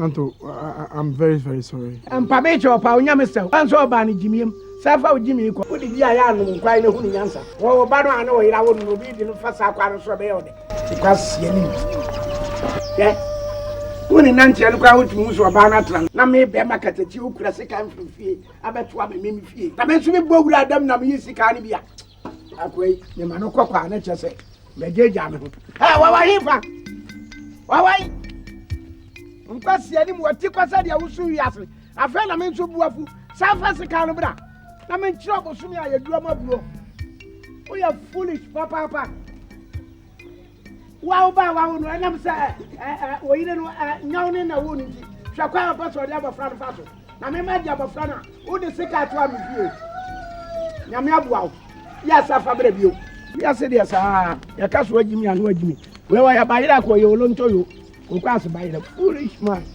Santo, I'm very, very sorry. Mpa me kyɛ ɔpa onyame sɛ wanso ɔbaa no gyimiem sɛ fa wo gyimi kɔ wode di a yɛ anom nkwan no hunu nyansa wɔ wo ba no a ne ɔyera wo no obi de no fa saa kwa no so ɔbɛyɛ ɔde kwaseɛ ne hwɛ wo ne nanteɛ no koraa wotumi hu sɛ ɔbaa no atena na me bɛrima katakyi wokura sika mfiri fie abɛtoa me meme fie na me nso mebɔ wura adam na meyi sika no bi a akoa yi mema no kɔkɔ a ne kyɛ sɛ mɛgyagya me ho. Ɛ wawa hefa wawa yi nkwasia ne mu wɔte kɔ sɛdeɛ woso wiase. Afei na me nso bu afu san fa sika no bra na menkyerɛ ɔbosome a yɛdura ma buo. Woyɛ foolish papaapa. Wa wo ba wa wo no ɛnam sɛ ɛ ɛ oyere no ɛ nyaw ne na wo no nti hwɛ kwan a ɔpɛ sɛ ɔde abɔfra no fa so na mema gye abɔfra no a wode sika ato a me fie. Nyame aboa wo yɛ asa fa brɛ bio. Wiase deɛ saa yɛka so agyimi ano agyimi wei wɔyɛ bayerɛ akɔ yɛ olonto yo okɔ ase bayerɛ. Foolish man.